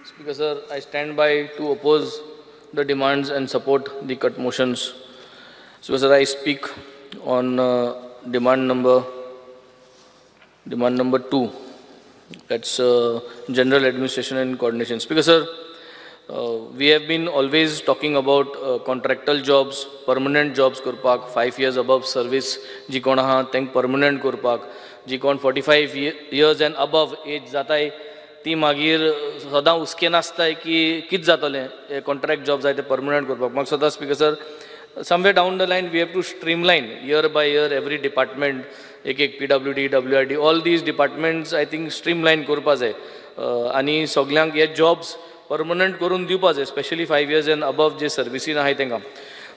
Speaker sir, I stand by to oppose the demands and support the cut motions. Speaker sir, I speak on demand number 2. That's general administration and coordination. Speaker sir, we have been always talking about contractual jobs, permanent jobs करपाक, 5 years above service जी कोण आहा तांकां permanent करपाक, जी कोण 45 years and above age जाताय ती मागीर सदां हुस्के नासताय की कितें जातलें, हे कॉन्ट्रॅक्ट जॉब जाय ते परमनंट करपाक. म्हाका सदां, Speaker sir, somewhere down the line we have to streamline year by year every department, एक एक PWD, WRD, all these departments, I think streamline करपा जाय आनी सगल्यांक हे जॉब्स परमनंट करून दिवपा जाय, specially 5 years and above जे सर्विसीन आहाय तांकां.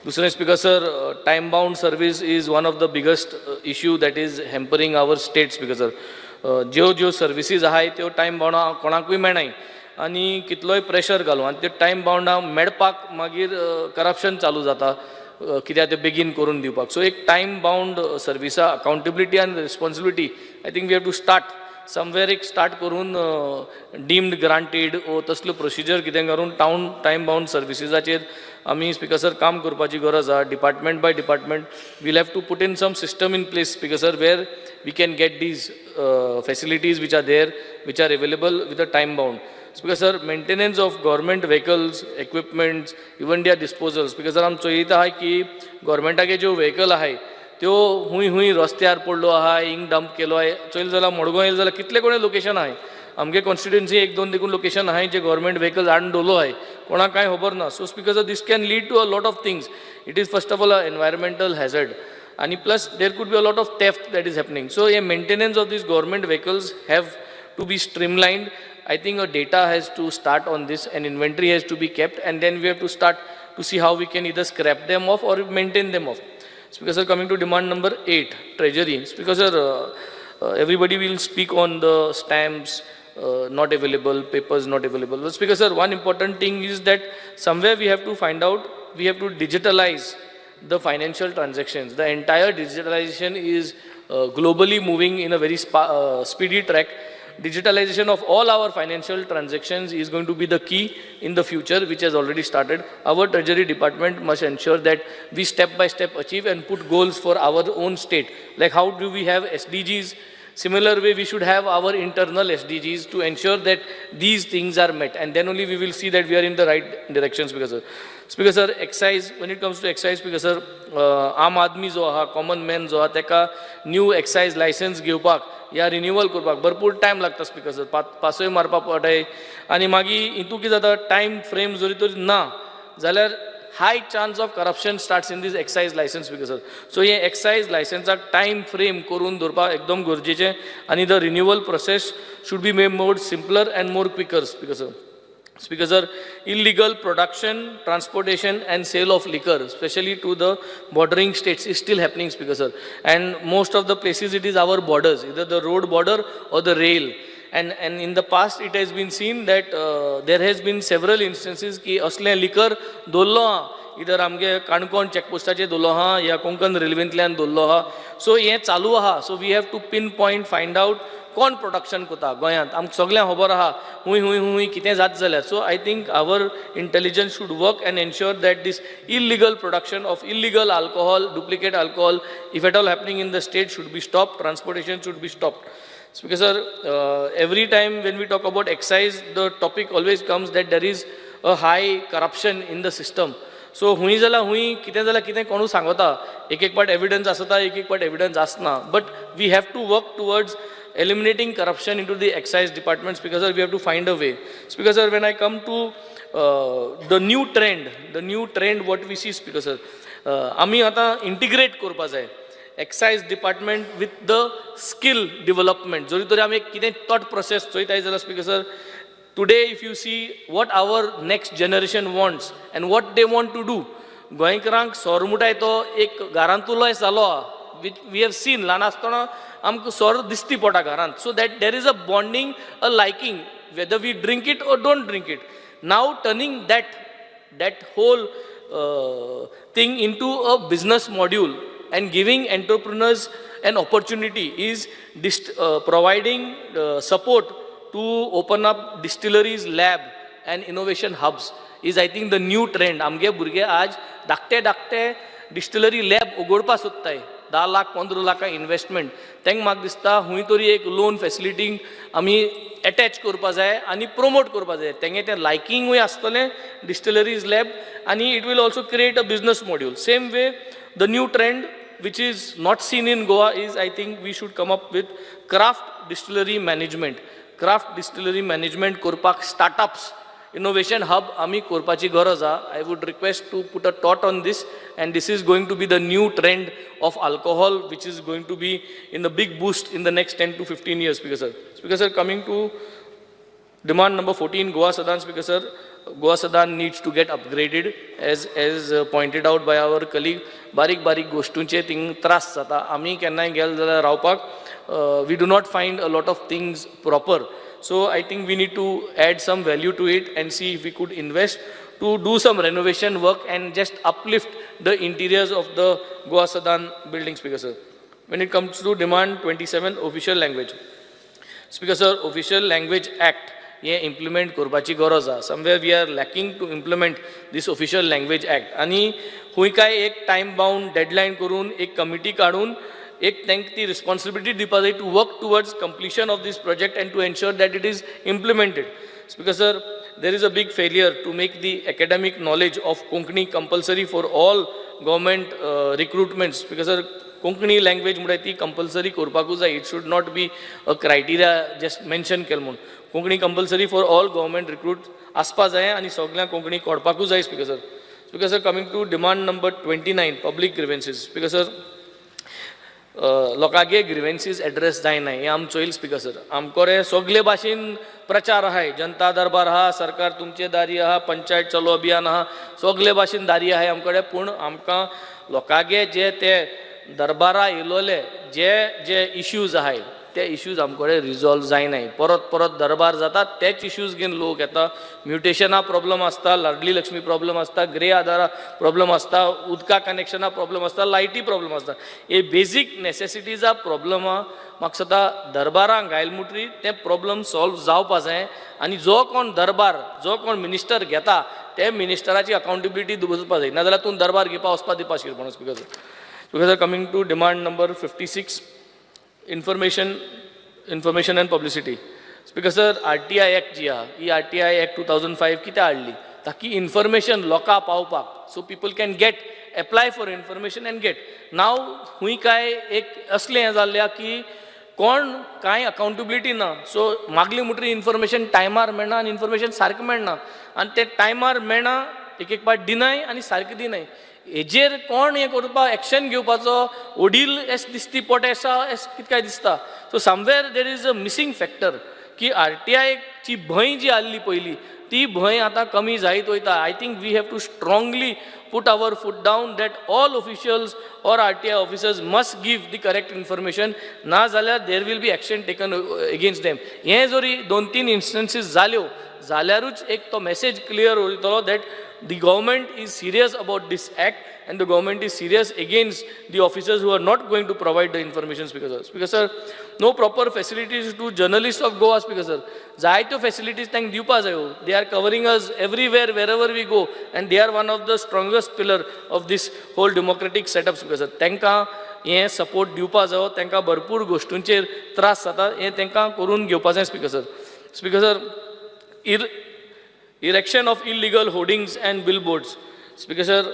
दुसरें, Speaker sir, time bound service is one of the biggest issue that is hampering our state. Speaker sir, ज्यो ज्यो सर्विसीज आहाय त्यो टायम बाउंड कोणाकूय मेळनाय आनी कितलोय प्रेशर घालूं आनी त्यो टायम बाउंडा मेळपाक मागीर करप्शन चालू जाता, कित्याक ते बेगीन करून दिवपाक. सो एक टायम बाउंड सर्विसा, अकाउंटेबिलिटी आनी responsibility, I think we have to start somewhere. एक स्टार्ट करून डीम्ड ग्रांटेड ओ तसल्यो प्रोसिजर कितें करून टावन टायम बाउंड सर्विसीजाचेर आमी, स्पिकर सर, काम करपाची गरज आहा. Department by department we'll have to put in some system in place, Speaker sir, where we can get these facilities which are there, which are available with a time bound. Speaker sir, maintenance of government vehicles, equipments, even their disposals. Speaker sir, आमी चोयता आहाय की गव्हर्मेंटागे ज्यो vehicle आहाय त्यो हुंय हुंय रस्त्यार पडलो आहा, हिंग डंप केलो आहाय. चोयलें जाल्यार मडगांव येयलें जाल्यार कितले कोणे लोकेशन आहाय. आमगे कॉन्स्टिट्युएन्सी एक दोन देखून लोकेशन आहाय जे गव्हर्मेंट व्हेकल्स हाडून दवरलो आहाय, कोणाक कांय खबर ना. So, Speaker sir, this can lead to a lot of things. It is first of all a environmental hazard आणि plus there could be a lot of theft that is happening. So hey maintenance of these government vehicles have to be streamlined. I think a data has to start on this and inventory has to be kept, and then we have to start to see how we can either scrap them off or maintain them off. Speaker sir, coming to demand number 8, Treasury. Speaker sir, everybody will speak on the stamps not available, papers not available. But Speaker sir, one important thing is that somewhere we have to find out, we have to digitalize the financial transactions. The entire digitalization is globally moving in a very speedy track. Digitalization of all our financial transactions is going to be the key in the future, which has already started. Our Treasury Department must ensure that we step by step achieve and put goals for our own state. Like how do we have SDGs? Similar way, we should have our internal SDGs to ensure that these things are met. And then only we will see that we are in the right direction, Speaker sir. Speaker sir, excise, when it comes to excise, Speaker sir, आम आदमी जो आहा, common man जो आहा, तेका new excise licence घेवपाक या renewal करपाक भरपूर टायम लागता, स्पिकर सर. पासय मारपाक पडटाय आनी मागीर हितून कितें जाता, टायम फ्रेम जरी तर ना जाल्यार high chance of corruption starts in this excise license, Speaker sir. So hey excise लायसन्साक time frame करून दवरपाक एकदम गरजेचें आनी the renewal process should be made more simpler and more quicker, Speaker sir. Speaker sir, illegal production, transportation and sale of liquor, especially to the bordering states, is still happening, Speaker sir. And most of the places it is our borders, either the road border or the rail. And in the past it has been seen that there has been several instances की असलें liquor दवरलो आहा, इधर आमगे काणकोण चॅकपोस्टाचेर दवरलो आहा या कोंकण रेल्वेंतल्यान दवरलो आहा. सो हें चालू आहा. So we have to pin point, find out कोण प्रोडक्शन करता गोंयांत. आमकां सगळ्यांक खबर आहा हुंय हुंय हुंय कितें जाता जाल्यार. So I think our intelligence should work and ensure that this illegal production of illegal alcohol, duplicate alcohol, if at all happening in the state, should be stopped, transportation should be stopped. Because, sir, every time when we talk about excise, the topic always comes that there is a high corruption in the system. So हुंय जाल्यार हुंय कितें जाल्यार कितें कोणूय सांगता, एक एक पाट एविडन्स आसता, एक एक पाट एविडन्स आसना, but we have to work towards eliminating corruption into the excise departments, because, sir, we have to find a way. Speaker sir, when I come to the new trend what we see, Speaker sir, आमी आतां integrate करपा जाय excise department with the skill development. जरी तरी आमी कितें thought process चोयताय जाल्यार, Speaker sir, today if you see what our next generation wants and what they want to do, गोंयकारांक सोरो म्हणटाय तो एक घरांतुलोय जालो आहा, which we have seen. ल्हान आसतना आमकां सोरो दिसती पडटा घरांत, so that there is a bonding, a liking, whether we drink it or don't drink it. Now turning that whole thing into a business module and giving entrepreneurs an opportunity is providing support to open up distilleries lab and innovation hubs is, I think, the new trend. आमगे भुरगे आज धाकटे धाकटे distillery lab उगोडपा सोदताय, 10 लाख, 15 लाखां investment. तांकां म्हाका दिसता खूंय तरी एक लोन फेसिलिटींक आमी एटॅच करपा जाय आनी प्रोमोट करपा जाय. तेंगे तें लायकिंगूय आसतलें डिस्टिलरीज लॅब आनी it will also create a business module. Same way, the new trend which is not seen in Goa is, I think, we should come up with craft distillery management. Craft distillery management करपाक startups, innovation hub आमी करपाची गरज आहा. I would request to put a thought on this, and this is going to be the new trend of alcohol, which is going to be in the big boost in the next 10 to 15 years, Speaker sir. Speaker sir, coming to demand number 14, Goa Sadan, Speaker sir, Goa Sadan needs to get upgraded, as pointed out by our colleague. बारीक बारीक गोश्टींचे thing त्रास जाता. आमी केन्नाय गेले जाल्यार रावपाक we do not find a lot of things proper. So I think we need to add some value to it and see if we could invest to do some renovation work and just uplift the interiors of the Goa Sadan building, Speaker sir. When it comes to demand 27, official language. Speaker sir, Official Language Act हें implement करपाची गरज आहा. Somewhere we are lacking to implement this Official Language Act आनी खूंय काय एक time bound deadline करून एक कमिटी काडून एक तांकां ती रिस्पॉन्सिबिलिटी दिवपा जाय to work towards completion of this project and to ensure that it is implemented. Speaker sir, there is a big failure to make the academic knowledge of Konkani compulsory for all government recruitments. Because sir, Konkani language म्हळ्यार ती compulsory करपाकूच जाय. It should not be a criteria just mention केलें म्हूण. Konkani compulsory for all government recruit आसपा जाय आनी सगल्यांक कोंकणी कळपाकूच जाय, Speaker sir. Speaker sir, coming to demand number 29, public grievances. Speaker sir, लोकांगे ग्रिवेन्सीज address जायना हें आम चोयल, स्पीकर सर. आमकोरे सगळे भाशेन प्रचार आहाय. जनता दरबार आहा, सरकार तुमचे दारी आहा, पंचायत चलो अभियान आहा, सगळे भाशेन दारी आहाय आमकडे. पूण आमकां लोकांगे जे ते दरबारा येयलोले जे जे इश्यूज आहाय ते इश्यूज आमकडे रिजॉल्व जायनाय. परत परत दरबार जाता, तेच इश्यूज घेवन लोक येता. म्युटेशना प्रॉब्लम आसता, लाडली लक्ष्मी प्रॉब्लम आसता, ग्रे आधारा प्रॉब्लम आसता, उदका कनेक्शना प्रॉब्लम आसता, लायटी प्रॉब्लम आसता. हे बेजीक नेसेसिटीजा प्रॉब्लमा म्हाका दिसता दरबारांक घायल मुटरी ते प्रॉब्लम सॉल्व जावपा जाय आनी जो कोण दरबार, जो कोण मिनिस्टर घेता ते मिनिस्टराची अकाउंटेबिलिटी दवरपा जाय. नाजाल्यार तूं दरबार घेवपा वचपा दिवपा शिरपण. Speaker sir, coming to demand number 56, information and publicity. Speaker sir, RTI Act जी आहा, ही RTI Act 2005 कित्याक हाडली? ताकी इन्फॉर्मेशन लोकां पावपाक, so people can get apply for information and get. Now खूंय काय एक असलें हें जाल्लें आहा की कोण कांय अकाउंटेबिलिटी ना. सो मागली म्हणटरी इन्फॉर्मेशन टायमार मेळना आनी इन्फॉर्मेशन सारकें मेळना आनी तें टायमार मेळना, एक एक पाट दिनाय आनी सारकें दिनाय. हेजेर कोण हें करपा एक्शन घेवपाचो वडील एस दिसती पोट आसा एस कितें काय दिसता. So somewhere there is a missing factor की आरटीआयची भंय जी आहली पयलीं ती भंय आतां कमी जायत वयता. I think we have to strongly put our foot down that all officials or RTI officers must give the correct information, ना जाल्यार there will be action taken against them. हें जरी दोन तीन इन्स्टन्सीस जाल्यो जाल्यारूच एक तो मॅसेज क्लियर वयतलो that the government is serious about this act and the government is serious against the officers who are not going to provide the information, Speaker sir. Speaker sir, no proper facilities to journalists of Goa, Speaker sir. जायत्यो facilities तांकां दिवपा जायो. They are covering us everywhere, wherever we go, and they are one of the strongest pillar of this whole democratic setup, Speaker sir. तांकां हें support दिवपा जायो. तांकां भरपूर गोश्टींचेर त्रास जाता, हें तांकां करून घेवपा जाय, Speaker sir. Speaker sir, erection of illegal hoardings and billboards. Speaker sir,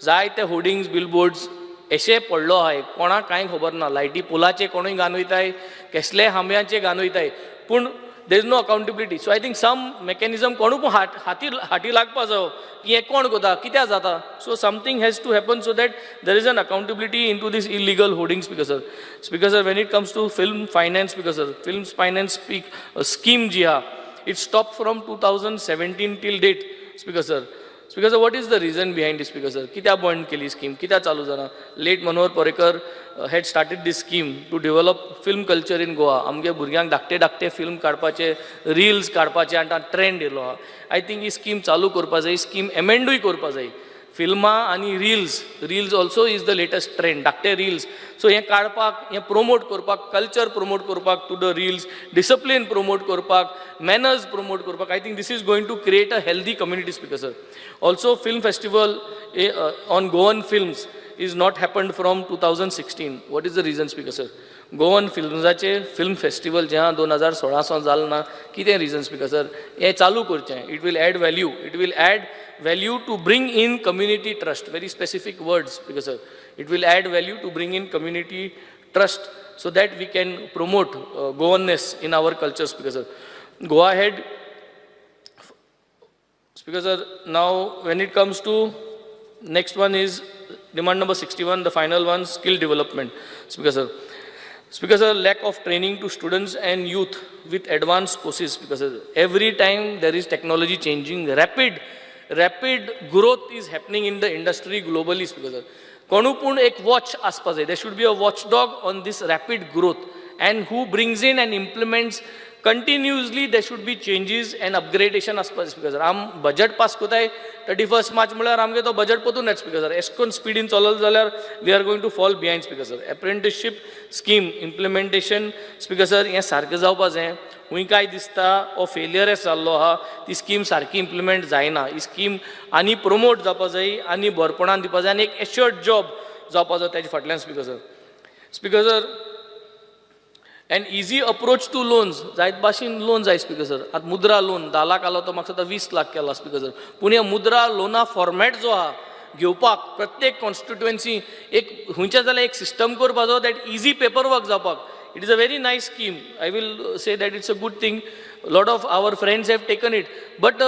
जायते होर्डिंग्स, बिलबोर्ड्स अशे पडलो आहाय, कोणाक कांय खबर ना. लायटी पोलाचे कोणूय घालून वयताय, केसले खांब्यांचे घालून वयताय, पूण there is no accountability. So I think some mechanism कोणूय पूण हात हाती हाती लागपा जायो की हें कोण करता, कित्याक जाता. So something has to happen so that there is an accountability into this illegal hoarding, Speaker sir. Speaker sir, when it comes to film finance, Speaker sir, film finance speak scheme जी आहा, it stopped from 2017 till date, Speaker sir. Speaker sir, what is the reason behind this, Speaker sir? कित्याक बंद केली scheme? कित्याक चालू जाना? Late Manohar Parrikar had started this scheme to develop film culture in Goa. आमगे भुरग्यांक धाकटे धाकटे फिल्म काडपाचे, रिल्स काडपाचे आनी ट्रेंड येयलो आहा. I think he scheme चालू करपा जाय, ही स्कीम एमेंडूय करपा जाय. फिल्मां आनी reels, reels also is the latest trend, धाकटे रिल्स. सो हें काडपाक, हें प्रोमोट करपाक, कल्चर प्रोमोट करपाक, to the reels, discipline promote करपाक, मॅनर्स प्रोमोट करपाक, I think this is going to create a healthy community, Speaker sir. Also film festival on Goan films is not happened from 2016. What is the reason, Speaker sir? Goan फिल्म्साचे film festival जें आहा 2016 सावन जालें ना, कितें reason speaker sir? हें चालू करचें. It will add value, it will add value to bring in community trust. Very specific words, Speaker sir. It will add value to bring in community trust so that we can promote Goanness in our culture, Speaker sir. Go ahead. Speaker sir, now when it comes to next one is demand number 61, the final one, skill development. Speaker sir. Speaker sir, lack of training to students and youth with advanced courses. Speaker sir, every time there is technology changing, rapid, rapid growth is happening in the industry globally. Speaker sir, कोणू पूण एक watch आसपा जाय. There should be a watchdog on this rapid growth and who brings in and implements continuously. There should be changes and upgradation आसपा जाय, speaker sir. आम budget pass कोताय, 31 मार्च म्हळ्यार आमगे तो बजट पोतून येता, स्पीकर सर. एश कोन स्पिडीन चलत जाल्यार we are going to fall behind, Speaker sir. Apprenticeship scheme implementation, Speaker sir, हें सारकें जावपा जाय. खूंय काय दिसता हो फेलियर जाल्लो आहा. ती स्कीम सारकी इम्प्लिमेंट जायना. ही स्कीम आनी प्रोमोट जावपा जाय आनी बरपणान दिवपा जाय आनी एक एश्योर्ड जॉब जावपा जाय तेजे फाटल्यान, Speaker sir. Speaker sir, and easy approach to loans. जायत भाशेन लोन जाय, स्पीकर सर. आतां मुद्रा लोन 10 लाख आलो, तो म्हाका दिसता 20 लाख केला, स्पीकर सर. पूण हे मुद्रा लोना फॉर्मेट जो आहा घेवपाक प्रत्येक कॉन्स्टिट्युएन्सी एक खंयच्या जाल्यार एक सिस्टम करपाचो that easy paper work जावपाक. It is a very nice scheme. I will say that it's a good thing. Lot of our friends have taken it, but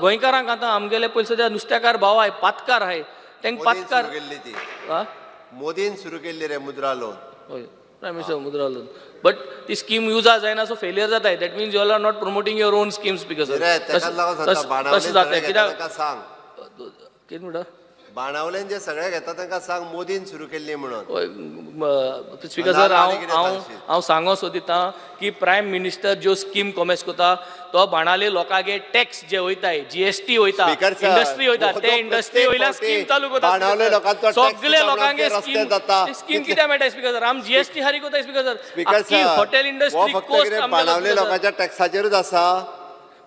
गोंयकारांक आतां आमगेले पयलीं सद्या नुस्त्याकार भाव आहाय, पातकार आहाय, तांकां मोदीन पातकार सुरू केल्ली ती. आं. मोदीन सुरू केल्ली रे मुद्रा लोन. हय, प्रायम मिनिस्टर मुद्रा लोन, बट ती स्कीम युजा जायना, सो फेलियर जाताय. That means you all are not promoting your own schemes, Speaker sir. रे, तेकाच लागून सांगता, बाणावले तशें जाता सगळे घेता कित्याक तांकां सांग. कितें म्हणटा? बाणावलेन जे सगळे घेता तांकां सांग, मोदीन सुरू केल्ली म्हणून. स्पीकर सर, हांव आनी कितें हांव सांगशीत? हांव सांगो सोदिता की प्रायम मिनिस्टर ज्यो स्कीम कोमेस कोता तो बाणाले लोकांगे टॅक्स जे वयताय, जीएसटी वयता, स्पीकर सर, इंडस्ट्री वयता, हो ते तो इंडस्ट्री प्रत्येक वयल्यान फावटी स्कीम चालू कोता. बाणावले लोकांचो टॅक्स सगळे दिता म्हणून लोकांगे ते रस्ते स्कीम जाता. स्कीम कित्याक मेळटा, स्पीकर सर? आम जीएसटी हारी कोताय, स्पीकर सर. स्पीकर आख्खी सर, हॉटेल हो इंडस्ट्री फक्त कोस्ट. कितें बाणावले लोकांच्या टॅक्साचेरूच आसा?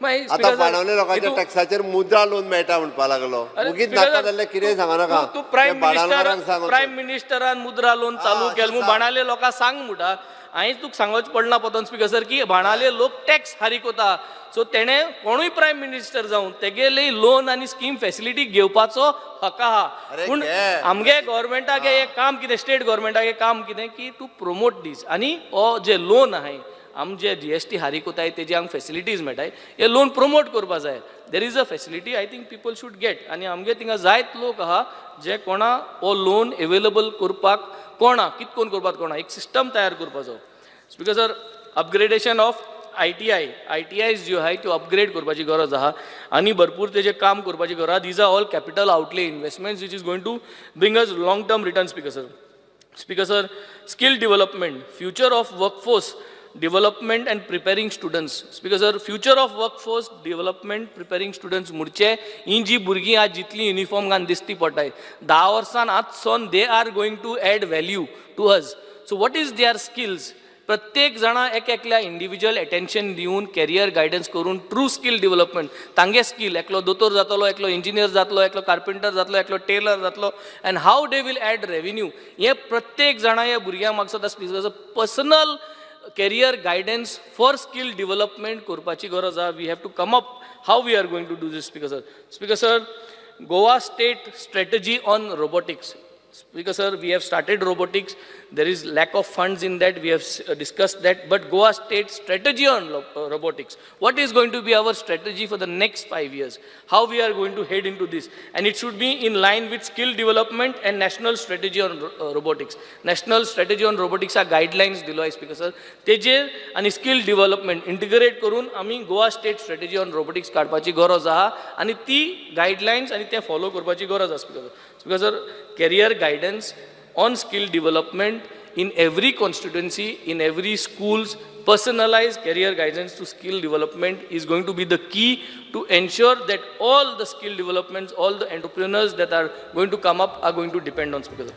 आतां बाणावले लोकांच्या टॅक्साचेर मुद्रा लोन मेळटा म्हणपा लागलो. मुगीत नाका जाल्लें कितें सांगू नाका. तूं प्रायम ते बाणावकारांक मिनिस्टर सांग. प्रायम मिनिस्टरान मुद्रा लोन चालू अशें केलें म्हूण सांग. बाणाले लोकांक सांग म्हणटा. हांवें तुका सांगोवचें पडना पोतोन, स्पीकर सर, की बाणाले लोक टॅक्स फारीक कोता. सो तेणें कोणूय प्रायम मिनिस्टर जावं, तेगेली लोन आनी स्कीम फेसिलिटी घेवपाचो हक आहा. अरे पूण घे. आमगे गव्हर्मेंटागे हें काम कितें, स्टेट गव्हर्मेंटागे काम कितें की टू प्रोमोट दीस आनी हो जे लोन आहाय, आमचे जीएसटी हारीक कोताय, तेजी आमकां फेसिलिटीज मेळटाय, हे लोन प्रोमोट करपा जाय. There is a facility, I think people should get. आनी आमगे थिंगा जायत लोक आहा जे कोणा हो लोन एवेलेबल करपाक कोणा कित कोन करपाक कोणा एक सिस्टम तयार करपाचो. Speaker sir, upgradation of ITI. ITIs ज्यो आहाय त्यो अपग्रेड करपाची गरज आहा आनी भरपूर तेजें काम करपाची गरज आहा. These are all capital outlay investments which is going to bring us long term return, Speaker sir. Speaker sir, skill development, future of workforce development and preparing students. Speaker sir, future of workforce development, preparing students म्हणचे ही जी भुरगीं आज जितली uniform घालून दिसती पडटाय, 10 वर्सान आजसोन they are going to add value to us. So what is their skills? प्रत्येक जाणा एक एकल्या इंडिविज्युअल अटेन्शन दिवन, कॅरियर गायडन्स करून, ट्रू स्कील डेव्हलपमेंट, तांगे स्कील, एकलो दोतोर जातलो, एकलो इंजिनियर जातलो, एकलो कार्पेंटर जातलो, एकलो टेलर जातलो, and how they will add revenue, हें प्रत्येक जाणा ह्या भुरग्यांक म्हाका दिसता personal career guidance for skill development करपाची गरज आहा. We have to come up how we are going to do this, Speaker sir. Speaker sir, Goa state strategy on robotics. Speaker sir, we have started robotics. There is lack of funds in that. We have discussed that. But Goa state strategy on robotics. What is going to be our strategy for the next 5 years? How we are going to head into this? And it should be in line with skill development and national strategy on robotics. National strategy on robotics are guidelines दिलो आहे, Speaker sir. तेजेर आनी skill development integrate करून आमी Goa state strategy on robotics काडपाची गरज आहा आनी ती गायडलायन्स आनी ते फॉलो करपाची गरज आसा, Speaker sir. Speaker sir, career guidance on skill development in every constituency, in every schools. Personalized career guidance to skill development is going to be the key to ensure that all the skill developments, all the entrepreneurs that are going to come up are going to depend on, Speaker sir.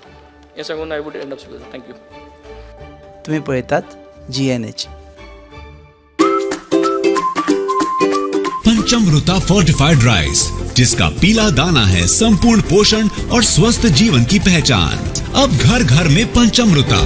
Yes, I would end up, Speaker sir. Thank you. तुम्ही पळयतात GNH. Panchamruta fortified rice, जिसका पीला दाना है संपूर्ण पोषण और स्वस्थ जीवन की पहचान। अब घर घर में पंचमृता।